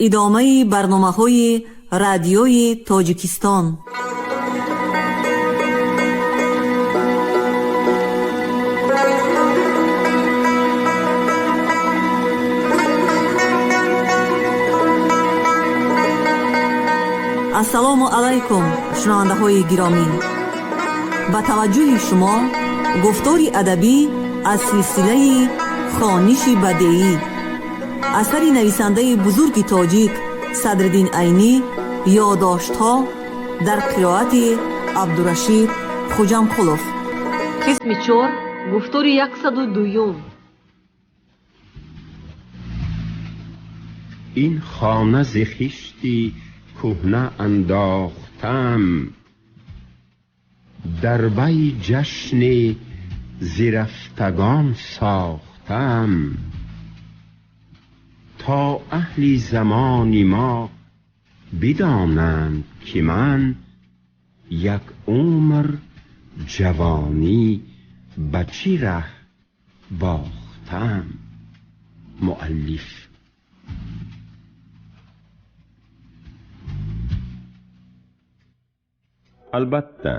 Идомаи барномаҳои Радиои Тоҷикистон. Ассалому алайкум, шунавандаҳои гиромӣ! Ба таваҷҷӯҳи шумо гуфтори адабӣ аз силсилаи «Хониши бадеӣ», асари нависандаи бузурги тоҷик Садриддин Айнӣ, «Ёдоштҳо» дар қироати Абдурашид Хуҷамқулов. Қисми чор, гуфтори 102-юм. Ин хона зи хишти кӯҳна андохтам, дар вай ҷашни зирафтагон сохтам, то аҳли замони мо бидонанд, ки ман як умр ҷавонӣ ба чӣ раҳ бохтам. Муаллиф. Албатта,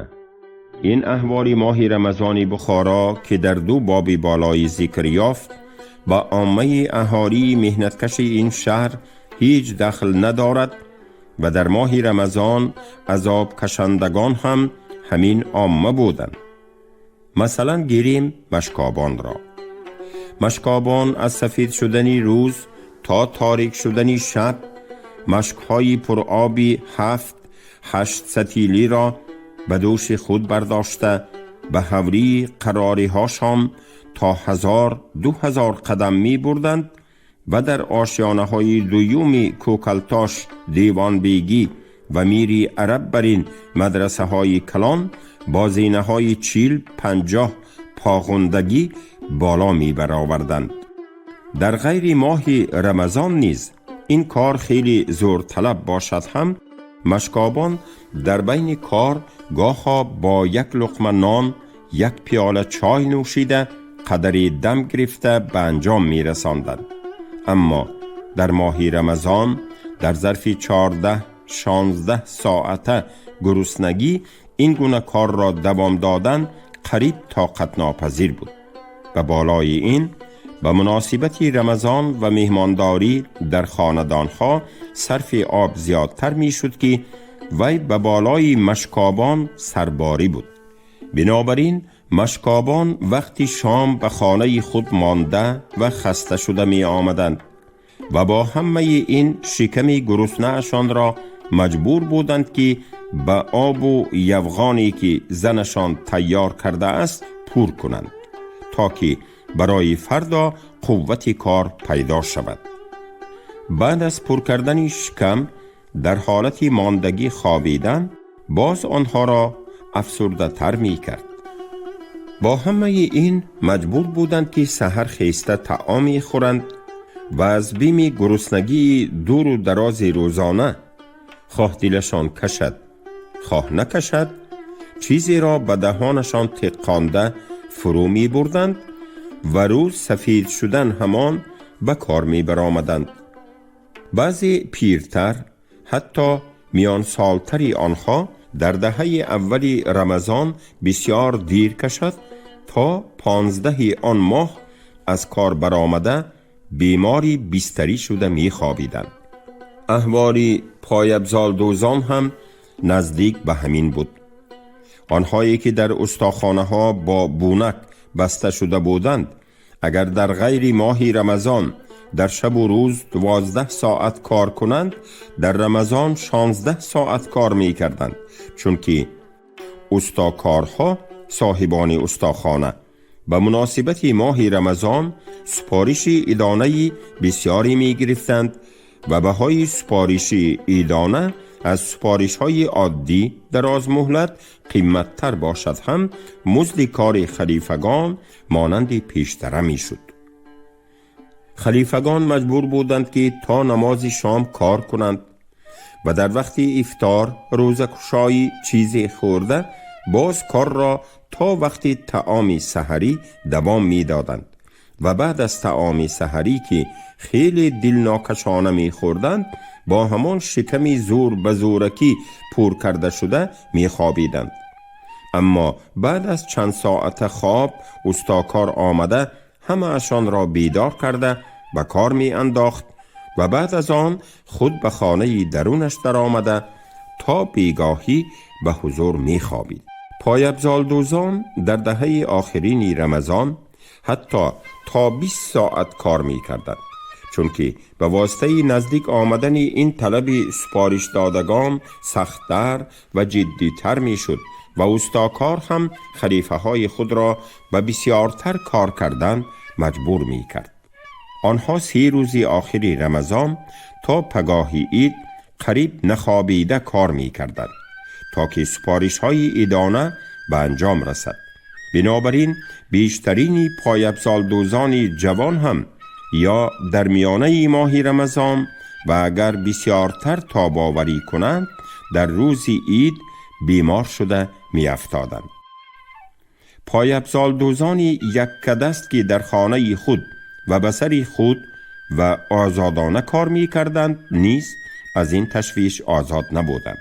ин аҳволи моҳи рамазони Бухоро, ки дар ду боби болои зикр ёфт, ба оммаи аҳолии меҳнаткаши ин шаҳр ҳеҷ дахл надорад ва дар моҳи Рамазон азобкашандагон ҳам ҳамин омма буданд. Масалан, гирем машкобонро. Машкобон аз сафед шудани рӯз то торик шудани шаб машкҳои пуроби 7-8 сатилиро ба дӯши худ бардошта, ба ҳавлии қарориҳошон то 1000-2000 қадам мебурданд ва дар ошёнаҳои дуюми Кӯкалтош, Девонбегӣ ва Мири Араб бар ин мадрасаҳои калон бо зинаҳои 40-50 поғундагӣ боло мебароварданд. Дар ғайри моҳи Рамазон низ ин кор хеле зӯрталаб бошад ҳам, машкобон дар байни кор гоҳо бо як луқма нон, як пиёла чой нӯшида, қадаре дам гирифта ба анҷом мерасонданд. Аммо дар моҳи Рамазон дар зарфи 14-16 соата гуруснагӣ ин гуна корро давом додан қариб тоқатнопазир буд. Ба болои ин, ба муносибати Рамазон ва меҳмондорӣ дар хонадонҳо сарфи об зиёдтар мешуд, ки вай ба болои машкобон сарборӣ буд. Бинобар ин машкобон вақти шом ба хонаи худ монда ва хаста шуда меомаданд ва бо ҳамаи ин шиками гуруснаашонро маҷбур буданд, ки ба обу явғоне, ки занашон тайёр кардааст, пур кунанд, то ки барои фардо қуввати кор пайдо шавад. Баъд аз пур кардани шикам дар ҳолати мондагӣ хобидан боз онҳоро афсурдатар мекард. Бо ҳамаи ин маҷбур буданд, ки саҳар хеста таом мехӯранд ва аз бими гуруснагии дуру дарози рӯзона, хоҳ дилашон кашад, хоҳ накашад, чизеро ба даҳонашон теққонда фурӯ мебурданд ва рӯз сафед шудан ҳамон ба кор мебаромаданд. Баъзе пиртар, ҳатто миёнсолтари онҳо дар даҳаи аввали Рамазон бисёр дир кашад, то 15-и он моҳ аз кор баромада, бемори бистарӣ шуда мехобиданд. Аҳволи пойабзолдӯзон ҳам наздик ба ҳамин буд. Онҳое ки дар устохонаҳо бо бунак баста шуда буданд, агар дар ғайри моҳи Рамазон дар шабу рӯз 12 соат кор кунанд, дар Рамазон 16 соат кор мекарданд, чунки устокорҳо, соҳибони устохона, ба муносибати моҳи Рамазон супориши идонаи бисёре мегирифтанд ва баҳои супориши идона аз супоришҳои оддӣ дарозмуҳлат қиматтар бошад ҳам, музди кори халифагон монанди пештара мешуд. Халифагон маҷбур буданд, ки то намози шом кор кунанд ва дар вақти ифтор, рӯзакушоӣ, чизе хӯрда, боз корро то вақти таоми саҳарӣ давом медоданд ва баъд аз таоми саҳарӣ, ки хеле дилнокашона мехӯрданд. бо ҳамон шиками зӯр ба зӯракӣ пур карда шуда мехобиданд. Аммо баъд аз чанд соата хоб устокор омада ҳамаашонро бедор карда ба кор меандохт ва баъд аз он худ ба хонаи дарунаш даромада то бегоҳӣ ба ҳузур мехобид. Пойафзолдӯзон дар даҳаи охирини Рамазон ҳатто то 20 соат кор мекарданд, чунки ба воситаи наздик омадани ин талаби супоришдодагон сахттар ва ҷиддитар мешуд ва устокор ҳам халифаҳои худро ба бисёртар кор кардан маҷбур мекард. Онҳо 3 рӯзи охири Рамазон то пагоҳи ид қариб нахобида кор мекарданд, то ки супоришҳои идона ба анҷом расад. Бинобар ин бештарини пойафзолдӯзони ҷавон ҳам ё дар миёнаи моҳи Рамазон ва агар бисёртар тобоварӣ кунанд, дар рӯзи ид бемор шуда меафтоданд. Пойафзолдӯзони яккадаст, ки дар хонаи худ ва ба сари худ ва озодона кор мекарданд, низ аз ин ташвиш озод набуданд.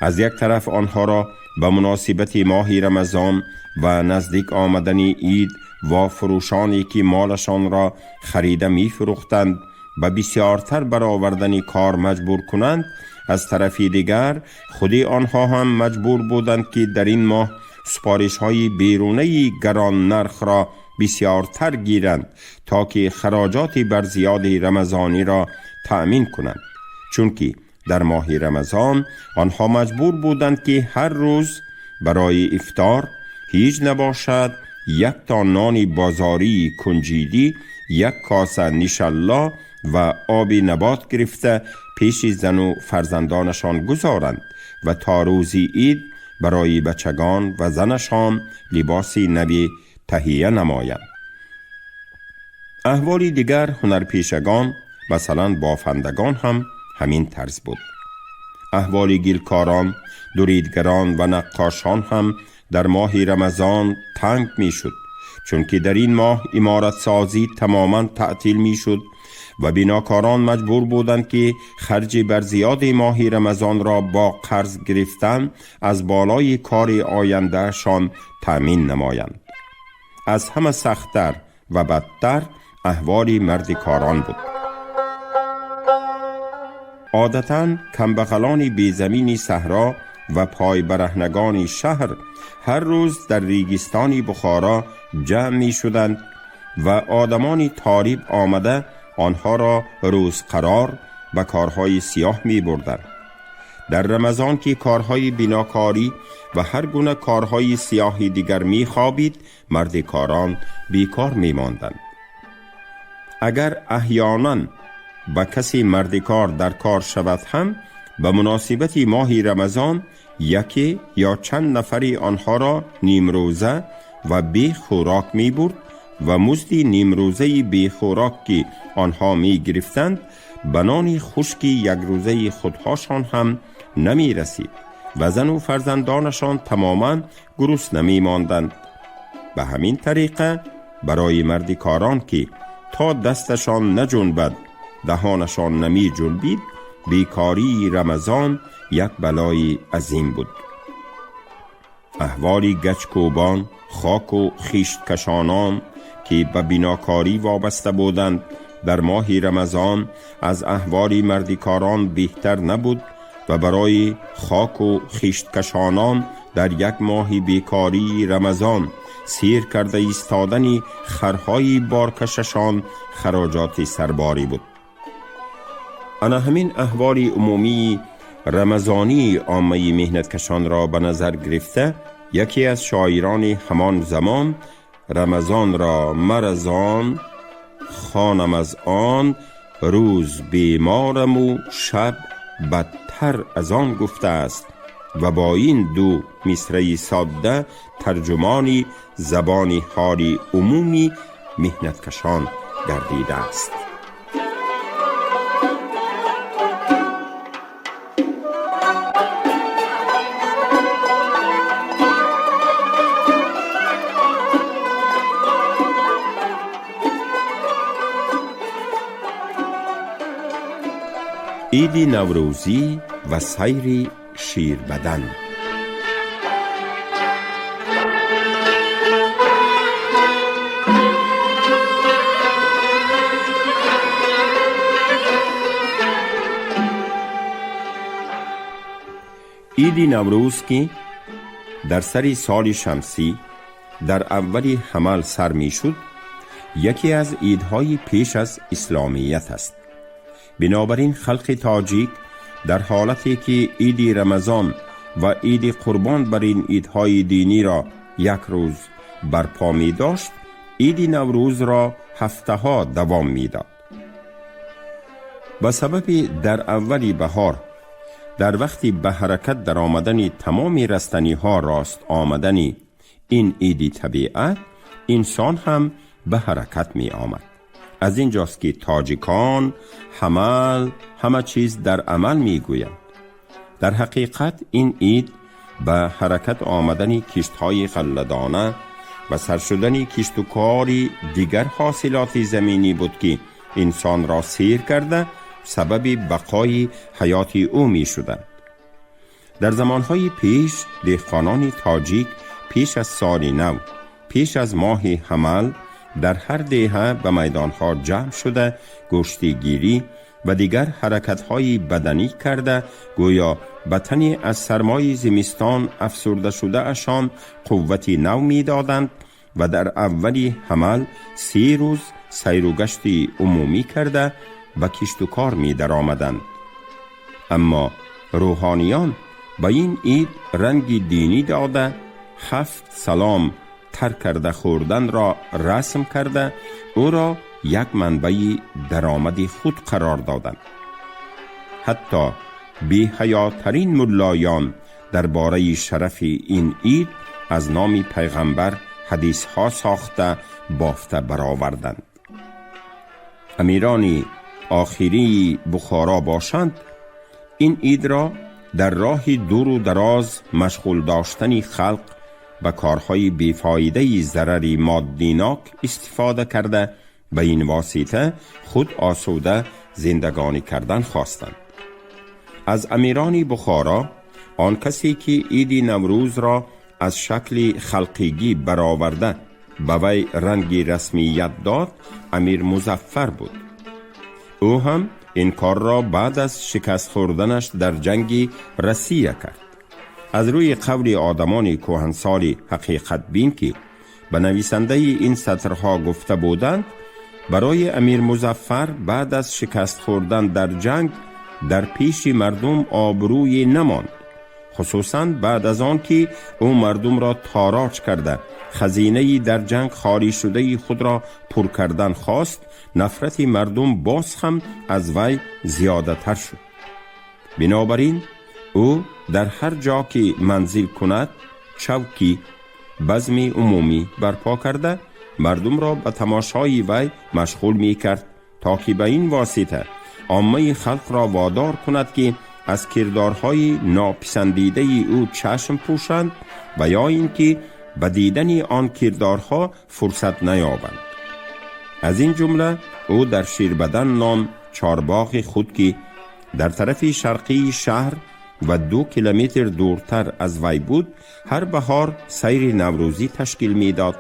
Аз як тараф онҳоро ба муносибати моҳи Рамазон ва наздик омадани ид ва фурӯшоне ки молашонро харида мефурӯхтанд ба бисёртар баровардани кор маҷбур кунанд, аз тарафи дигар худи онҳо ҳам маҷбур буданд, ки дар ин моҳ супоришҳои берунаи гароннархро бисёртар гиранд, то ки хароҷоти барзиёди рамазониро таъмин кунанд, чунки дар моҳи Рамазон онҳо маҷбур буданд, ки ҳар рӯз барои ифтор ҳеҷ набошад як то нони бозории кунҷидӣ, як коса нишалло ва оби набот гирифта пеши зану фарзандонашон гузоранд ва то рӯзи ид барои бачагон ва занашон либоси нави таҳия намоянд. Аҳволи дигар ҳунарпешагон, масалан бофандагон, ҳам ҳамин тарз буд. Аҳволи гилкорон, дуридгарон ва наққошон ҳам дар моҳи Рамазон танг мешуд, чунки дар ин моҳ иморатсозӣ тамоман таътил мешуд ва бинокорон маҷбур буданд, ки харҷи барзиёди моҳи Рамазонро бо қарз гирифтан аз болои кори ояндаашон таъмин намоянд. Аз ҳама сахттар ва бадтар аҳволи мардикорон буд. Одатан камбағалони безамини саҳро ва пойбараҳнагони шаҳр ҳар рӯз дар регистони Бухоро ҷамъ мешуданд ва одамони ториб омада онҳоро рӯзқарор ба корҳои сиёҳ мебурданд. Дар Рамазон ки корҳои бинокорӣ ва ҳар гуна корҳои сиёҳи дигар мехобид, мардикорон бекор мемонданд. Агар аҳёнан ба касе мардикор дар кор шавад ҳам, ба муносибати моҳи Рамазон яке ё чанд нафари онҳоро нимрӯза ва бехӯрок мебурд ва музди нимрӯзаи бехӯрок, ки онҳо мегирифтанд, ба нони хушки якрӯзаи худҳошон ҳам намерасид ва зану фарзандонашон тамоман гурусна мемонданд. Ба ҳамин тариқа барои мардикорон, ки то дасташон наҷунбад даҳонашон намеҷунбид, бекории Рамазон як балои азим буд. Аҳволи гачкӯбон, хоку хишткашонон, ки ба бинокорӣ вобаста буданд, дар моҳи Рамазон аз аҳволи мардикорон беҳтар набуд ва барои хоку хишткашонон дар як моҳи бекории Рамазон сер карда истодани харҳои боркашашон хароҷоти сарборӣ буд. Ана ҳамин аҳволи умумии рамазонии оммаи меҳнаткашонро ба назар гирифта, яке аз шоирони ҳамон замон Рамазонро маразон хонам, аз он рӯз бемораму шаб бадтар аз он гуфтааст ва бо ин ду мисраи содда тарҷумони забони ҳоли умуми меҳнаткашон гардидааст. Иди Наврӯзӣ ва сайри Ширбадан. Иди Наврӯз, ки дар сари соли шамсӣ дар аввали ҳамал сар мешуд, яке аз идҳои пеш аз исломият аст. Бинобар ин халқи тоҷик дар ҳолате ки иди Рамазон ва иди Қурбон бар ин идҳои диниро як рӯз барпо медошт, иди Наврӯзро ҳафтаҳо давом медод. Ба сабаби дар аввали баҳор, дар вақти ба ҳаракат даромадани тамоми растаниҳо рост омадани ин иди табиат, инсон ҳам ба ҳаракат меомад. Аз ин ҷост, ки тоҷикон ҳамал ҳама чиз дар амал мегӯянд. Дар ҳақиқат ин ид ба ҳаракат омадани киштҳои ғалладона ва сар шудани кишту кори дигар ҳосилоти заминӣ буд, ки инсонро сер карда, сабаби бақои ҳаёти ӯ мешуданд. Дар замонҳои пеш деҳқонони тоҷик пеш аз соли нав, пеш аз моҳи ҳамал, дар ҳар деҳа ба майдонҳо ҷамъ шуда, гӯштигирӣ ва дигар ҳаракатҳои баданӣ карда, гӯё ба тани аз сармои зимистон афсурда шудаашон қуввати нав медоданд ва дар аввали ҳамал 3 рӯз сайру гашти умумӣ карда, ба кишту кор медаромаданд. Аммо рӯҳониён ба ин ид ранги динӣ дода, ҳафт салом тар карда хӯрданро расм карда, ӯро як манбаи даромади худ қарор доданд. Ҳатто беҳаётарин муллоён дар бораи шарафи ин ид аз номи пайғамбар ҳадисҳо сохта бофта бароварданд. Амирони охирии Бухоро бошанд, ин идро дар роҳи дуру дароз машғул доштани халқ ба корҳои бефоидаи зарари моддинок истифода карда, ба ин восита худ осуда зиндагонӣ кардан хостанд. Аз амирони Бухоро он касе ки иди Наврӯзро аз шакли халқигӣ бароварда, ба вай ранги расмият дод, Амир Музаффар буд. Ӯ ҳам ин корро баъд аз шикаст хӯрданаш дар ҷанги Россия кард. Аз рӯи қавли одамони кӯҳансоли ҳақиқатбин, ки ба нависандаи ин сатрҳо гуфта буданд, барои Амир Музаффар баъд аз шикаст хӯрдан дар ҷанг дар пеши мардум обрӯе намонд, хусусан баъд аз он ки ӯ мардумро тороҷ карда, хазинаи дар ҷанг холӣ шудаи худро пур кардан хост, нафрати мардум боз ҳам аз вай зиёдатар шуд. Бинобар ин ӯ дар ҳар ҷо ки манзил кунад, чавкӣ, базми умумӣ барпо карда, мардумро ба тамошои вай машғул мекард, то ки ба ин восита оммаи халқро водор кунад, ки аз кирдорҳои нописандидаи ӯ чашм пӯшанд ва ё ин ки ба дидани он кирдорҳо фурсат наёбанд. Аз ин ҷумла ӯ дар Ширбадан ном чорбоғи худ, ки дар тарафи шарқии шаҳр ва 2 километр дуртар аз вай буд, ҳар баҳор сайри наврӯзӣ ташкил медод.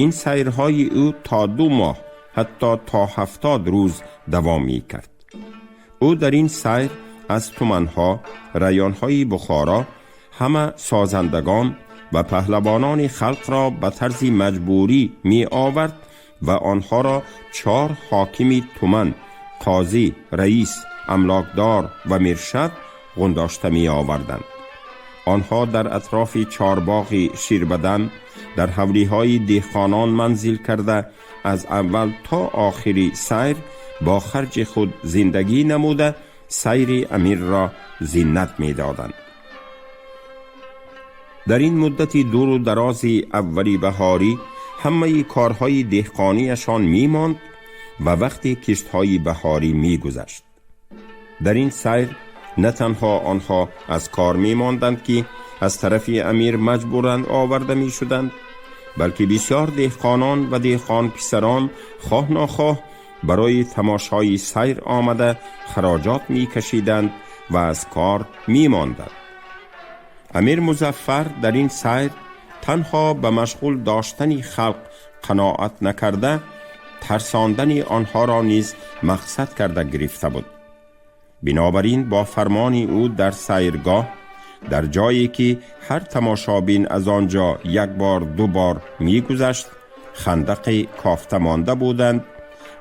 Ин сайрҳои ӯ то 2 моҳ, ҳатто то 70 рӯз давом мекард. Ӯ дар ин сайр аз туманҳо, районҳои Бухоро ҳама созандагон ва паҳлавонони халқро ба тарзи маҷбурӣ меовард ва онҳоро чор ҳокими туман, қозӣ, раис, амлокдор ва миршаб ғундошта меоварданд. Онҳо дар атрофи чорбоғи Ширбадан дар ҳавлиҳои деҳқонон манзил карда, аз аввал то охири сайр бо харҷи худ зиндагӣ намуда, сайри амирро зинат медоданд. Дар ин муддати дуру дарози аввали баҳорӣ ҳамаи корҳои деҳқониашон мемонд ва вақти киштҳои баҳорӣ мегузашт. Дар ин сайр на танҳо онҳо аз кор мемонданд, ки аз тарафи амир маҷбуран оварда мешуданд, балки бисёр деҳқонон ва деҳқонписарон хоҳ нохоҳ барои тамошои сайр омада хароҷот мекашиданд ва аз кор мемонданд. Амир Музаффар дар ин сайр танҳо ба машғул доштани халқ қаноат накарда, тарсондани онҳоро низ мақсад карда гирифта буд. Бинобар ин бо фармони ӯ дар сайргоҳ, дар ҷое ки ҳар тамошобин аз он ҷо як бор ду бор мегузашт, хандақе кофта монда буданд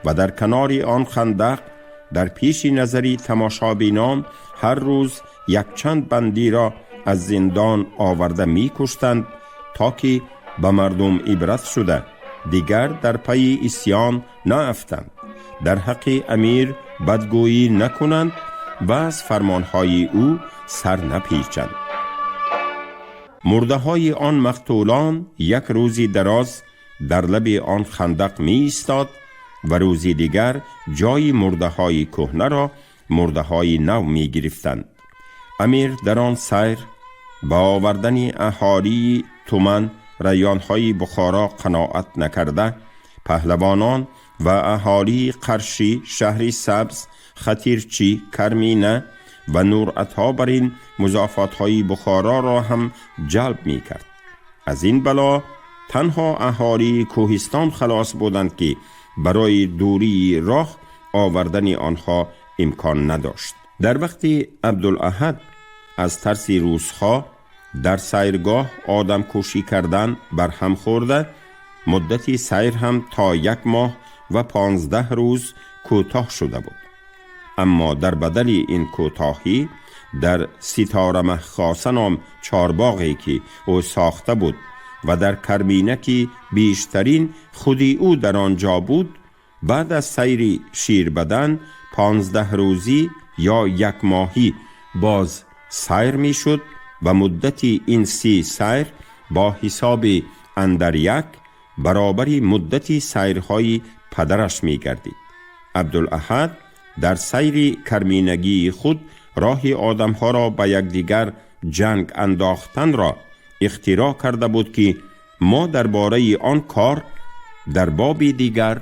ва дар канори он хандақ дар пеши назари тамошобинон ҳар рӯз якчанд бандиро аз зиндон оварда мекуштанд, то ки ба мардум ибрат шуда дигар дар пайи исьён наафтанд, дар ҳаққи амир бадгӯӣ накунанд ва аз фармонҳои ӯ сар напечанд. Мурдаҳои он мақтулон як рӯзи дароз дар лаби он хандақ меистод ва рӯзи дигар ҷои мурдаҳои кӯҳнаро мурдаҳои нав мегирифтанд. Амир дар он сайр ба овардани аҳолии туман районҳои Бухоро қаноат накарда, паҳлавонон ва аҳолии Қаршӣ, Шаҳри Сабз, Хатирчӣ, Кармина ва Нуръатҳо бар ин музофотҳои Бухороро ҳам ҷалб мекард. Аз ин бало танҳо аҳолии кӯҳистон халос буданд, ки барои дурии роҳ овардани онҳо имкон надошт. Дар вақти Абдулаҳад аз тарси рӯсҳо дар сайргоҳ одамкушӣ кардан барҳам хӯрда, муддати сайр ҳам то як моҳ ва 15 рӯз кӯтоҳ шуда буд. Аммо дар бадали ин кӯтоҳӣ дар Ситорамаҳхоса ном чорбоғе ки ӯ сохта буд ва дар Кармина ки бештарин худи ӯ дар он ҷо буд, баъд аз сайри Ширбадан 15 рӯзӣ ё як моҳӣ боз сайр мешуд ва муддати ин 30 сайр бо ҳисоби андар як баробари муддати сайрҳои падараш мегардид. Абдулаҳад дар сайри карминагии худ роҳи одамҳоро ба якдигар ҷанг андохтанро ихтироъ карда буд, ки мо дар бораи он кор дар боби дигар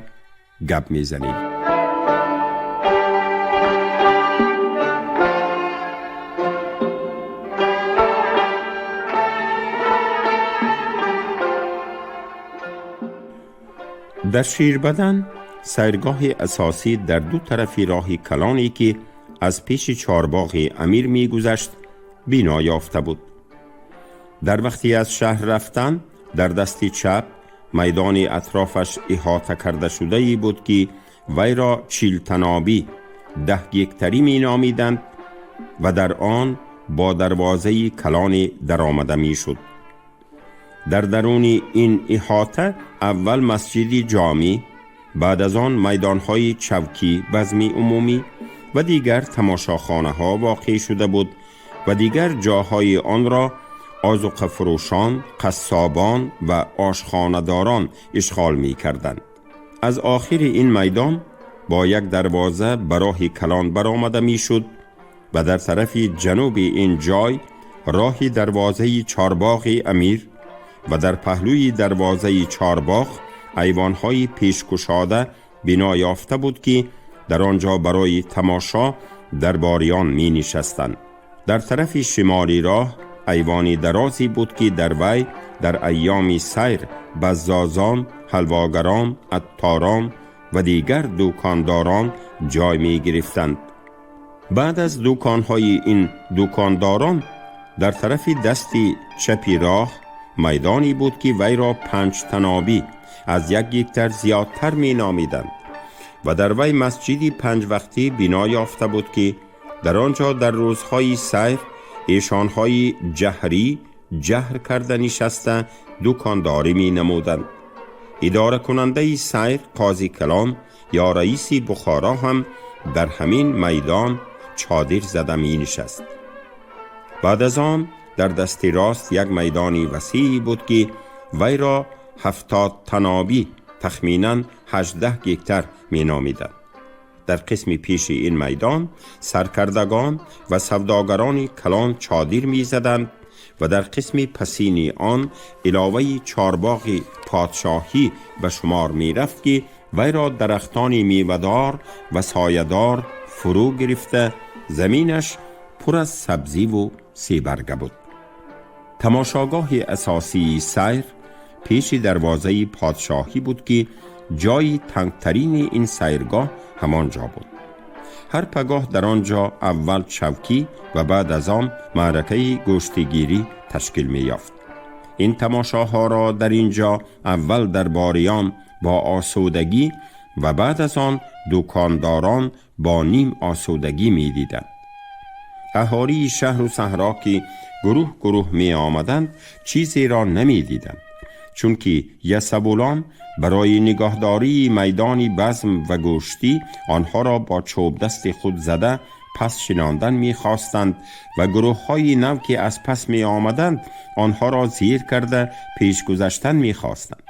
гап мезанем. Дар Ширбадан сайргоҳи асосӣ дар ду тарафи роҳи калоне ки аз пеши чорбоғи амир мегузашт бино ёфта буд. Дар вақти аз шаҳр рафтан дар дасти чап майдони атрофаш иҳота карда шудае буд, ки вайро чилтанобӣ 10 гектарӣ меномиданд ва дар он бо дарвозаи калоне даромада мешуд. Дар даруни ин иҳота аввал масҷиди ҷомӣ, баъд аз он майдонҳои чавкӣ, базми умумӣ ва дигар тамошохонаҳо воқеъ шуда буд ва дигар ҷоҳои онро озуқафурӯшон, қассобон ва ошхонадорон ишғол мекарданд. Аз охири ин майдон бо як дарвоза ба роҳи калон баромада мешуд ва дар тарафи ҷануби ин ҷой роҳи дарвозаи чорбоғи амир ва дар паҳлӯи дарвозаи чорбоғ айвонҳои пешкушода бино ёфта буд, ки дар он ҷо барои тамошо дарбориён менишастанд. Дар тарафи шимоли роҳ айвони дарозе буд, ки дар вай дар айёми сайр баззозон, ҳалвогарон, атторон ва дигар дукондорон ҷой мегирифтанд. Баъд аз дуконҳои ин дукондорон дар тарафи дасти чапи роҳ майдоне буд, ки вайро панҷтанобӣ аз як гектар зиёдтар меномиданд ва дар вай масҷиди панҷвақтӣ бино ёфта буд, ки дар он ҷо дар рӯзҳои сайр эшонҳои ҷаҳрӣ ҷаҳр карда нишаста дукондорӣ менамуданд. Идоракунандаи сайр қози калон ё раиси Бухоро ҳам дар ҳамин майдон чодир зада менишаст. Баъд аз он дар дасти рост як майдони васеъе буд, ки вайро 70 танобӣ тахминан 18 гектар меномиданд. Дар қисми пеши ин майдон саркардагон ва савдогарони калон чодир мезаданд ва дар қисми пасини он иловаи чорбоғи подшоҳӣ ба шумор мерафт, ки Вайро дарахтони мевадор ва соядор фурӯ гирифта, заминаш пур аз сабзиву себарга буд. Тамошогоҳи асосии сайр пеши дарвозаи подшоҳӣ буд, ки ҷои тангтарини ин сайргоҳ ҳамон ҷо буд. Ҳар пагоҳ дар он ҷо аввал чавкӣ ва баъд аз он маъракаи гӯштигирӣ ташкил меёфт. Ин тамошоҳоро дар ин ҷо аввал дарбориён бо осудагӣ ва баъд аз он дукондорон бо ним осудагӣ медиданд. Аҳолии шаҳру саҳро, ки гурӯҳ гурӯҳ меомаданд, чизеро намедиданд, чунки ясабулон барои нигоҳдории майдони базм ва гӯштӣ онҳоро бо чӯбдасти худ зада пас шинондан мехостанд ва гурӯҳҳои нав, ки аз пас меомаданд, онҳоро зир карда пеш гузаштан мехостанд.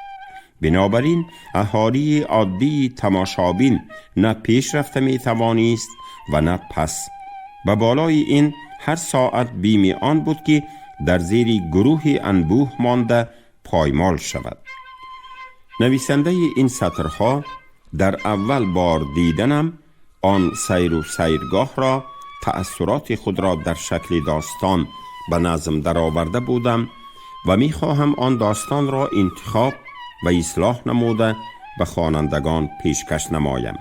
Бинобар ин аҳолии оддии тамошобин на пеш рафта метавонист ва на пас. Ба болои ин ҳар соат бими он буд, ки дар зери гурӯҳи анбӯҳ монда поймол шавад. Нависандаи ин сатрҳо дар аввал бор диданам он сайру сайргоҳро таассуроти худро дар шакли достон ба назм дароварда будам ва мехоҳам он достонро интихоб ва ислоҳ намуда ба хонандагон пешкаш намоям.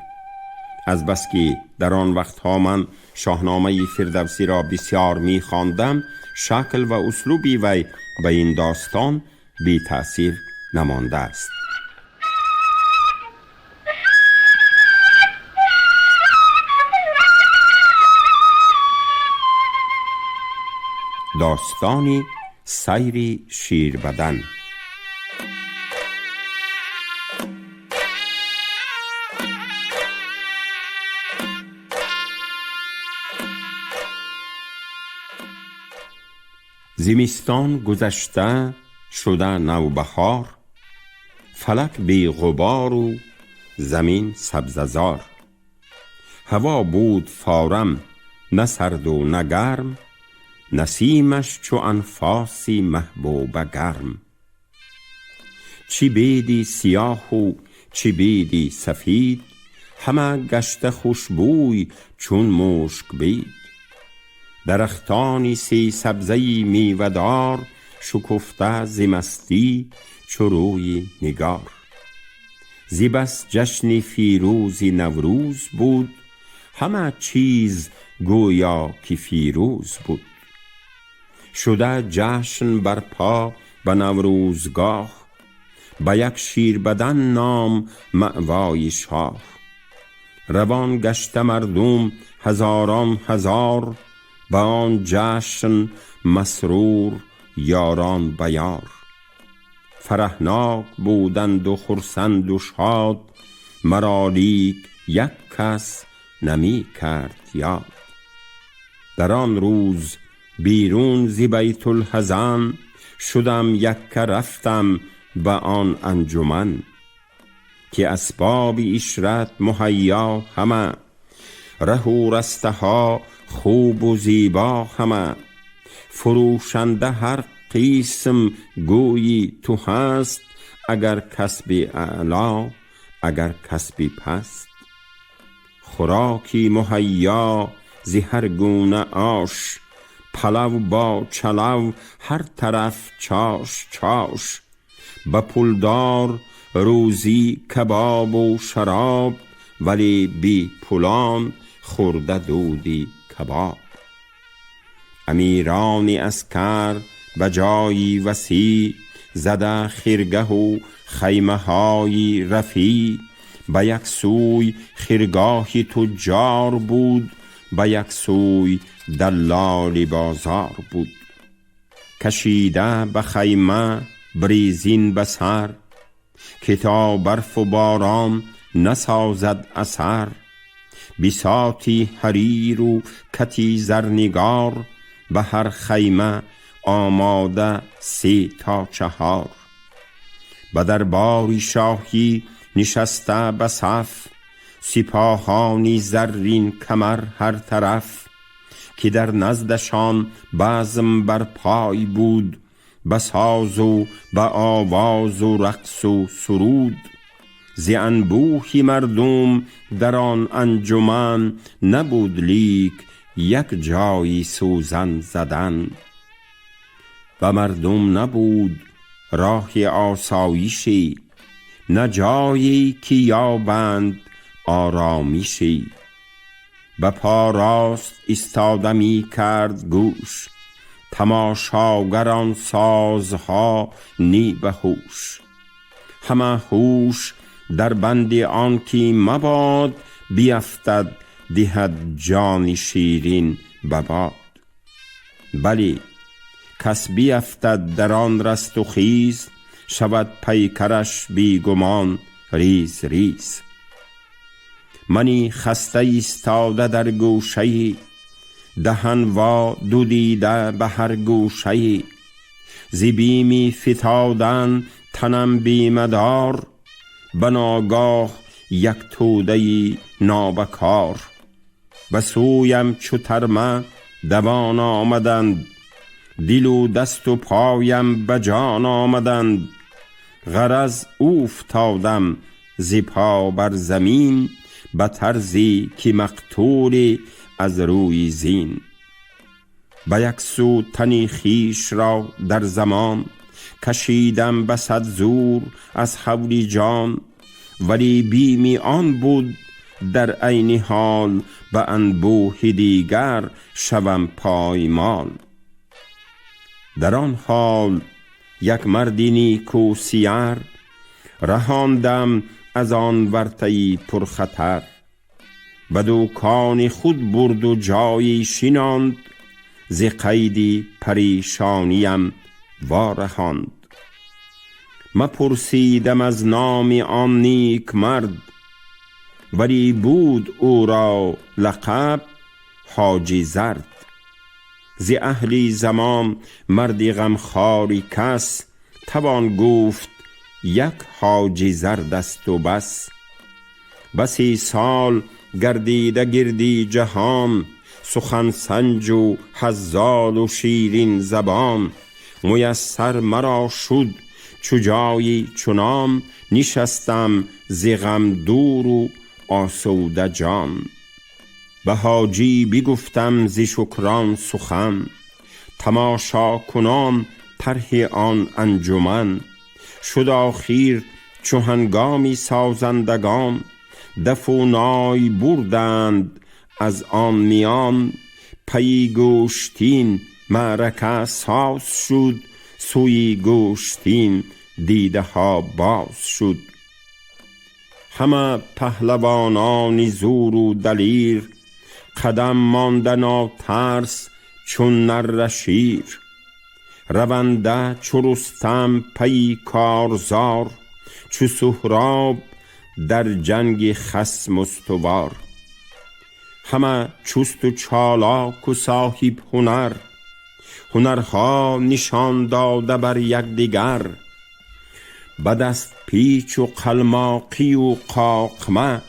Азбаски дар он вақтҳо ман Шоҳномаи Фирдавсиро бисёр мехондам, шакл ва услуби вай ба ин достон бетаъсир намондааст. Достони сайри ширбадан. Зимистон гузашта шуда навбаҳор, фалак беғубору замин сабзазор. Ҳаво буд форам, на сарду на гарм, насимаш чу анфоси маҳбуба гарм. Чӣ беди сиёҳу чӣ беди сафид, ҳама гашта хушбӯй чун мушкбид. Дарахтони сесабзаи мевадор шукуфта зи мастӣ чу рӯи нигор. Зи бас ҷашни фирӯзи Наврӯз буд, ҳама чиз гӯё ки фирӯз буд. Шуда ҷашн барпо ба Наврӯзгоҳ, ба як ширбадан ном маъвои шоҳ. Равон гашта мардум ҳазорон ҳазор, ба он ҷашн масрур ёрон ба ёр. Фараҳнок буданду хурсанду шод, маро лик як кас намекард ёд. Дар он рӯз берун зи Байтулҳазан шудам, якка рафтам ба он анҷуман, ки асбоби ишрат муҳайё ҳама, раҳу растаҳо хубу зебо ҳама. Фурӯшанда ҳар қисм гӯйи ту ҳаст, агар касби аъло, агар касби паст. Хӯроки муҳайё зи ҳар гуна ош, палав бо чалав ҳар тараф чош чош. Ба пулдор рӯзӣ кабобу шароб, вале бепулон хӯрда дуди кабоб. Амирони аскар ба ҷои васеъ зада хиргаҳу хаймаҳои рафеъ. Ба як сӯй хиргоҳи туҷҷор буд, ба як сӯй даллоли бозор буд. Кашида ба хайма брезин ба сар, ки то барфу борон насозад асар. Бисоти ҳариру кати зарнигор, ба ҳар хайма омода се то чаҳор. Ба дарбори шоҳӣ нишаста ба саф, сипоҳони заррин камар ҳар тараф, ки дар наздашон базм бар пой буд, ба созу ба овозу рақсу суруд. Зи анбӯҳи мардум дар он анҷуман набуд لیک یک جایی سوزن زدن. به مردم نبود راه آسایشی، نه جایی که یابند آرامیشی. به پا راست ایستاده می کرد گوش، تماشاگر آن سازها نی به هوش. همه هوش در بند آن که مباد بیفتد دهد جان شیرین به باد. بلی کس بیفتد در آن رست و خیز، شود پیکرش بی گمان ریز ریز. منی خسته ایستاده در گوشه، دهن وا دو دیده به هر گوشه. ز بیمی فتادن تنم بی مدار، به ناگاه یک توده نابکار. به سویم چو ترمه دوان آمدند، دل و دست و پایم به جان آمدند. غرض اوفتادم ز پا بر زمین، به طرزی که مقتول از روی زین. به یک سو تنی خویش را در زمان، کشیدم به صد زور از حول جان. ولی بیمی آن بود در عین حال، به انبوه دیگر شوم پایمال. در آن حال یک مرد نیکو سیر، رهاندم از آن ورطه پرخطر. به دوکان خود برد و جایی شناند، ز قید پریشانیم وارهاند. مپرسیدم از نام آن نیک مرد، ولی بود او را لقب حاجی زرد. ز اهل زمان مردی غمخواری کس، توان گفت یک حاجی زرد است و بس. بسی سال گردیده گردی جهان، سخن سنج و هزال و شیرین زبان. میسر مرا شد چو جایی چنان، نشستم ز غم دور و آسوده جان. به حاجی بگفتم ز شکران سخن، تماشا کنان طرح آن انجمن. شد آخیر چو هنگامی سازندگان، دف و نای بردند از آن میان. پی گوشتین معرکه ساز شد، سوی گوشتین دیده ها باز شد. همه پهلوانان زور و دلیر، قدم مانده ناترس چون نره شیر. رونده چو رستم پی کارزار، چو سهراب در جنگ خصم استوار. همه چست و چالاک و صاحب هنر، هنرها نشان داده بر یکدیگر. به دست پیچ و قلماقی و قاقمه،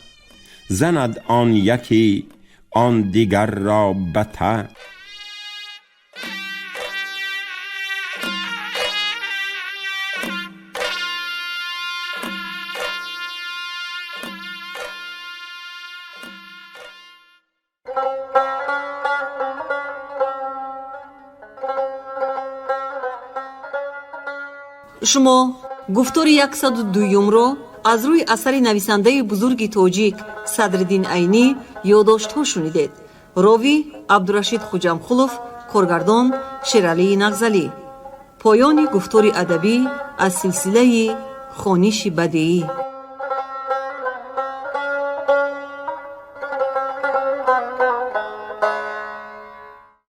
زند آن یکی آن دیگر را بته. Шумо гуфтори 102-умро аз рӯи асари нависандаи бузурги тоҷик Садриддин Айнӣ ёддоштҳо шунидед. Ровӣ Абдурашид Хуҷамхулов, коргардон Шералии Нағзалӣ. Поёни гуфтори адабӣ аз силсилаи хониши бадеӣ.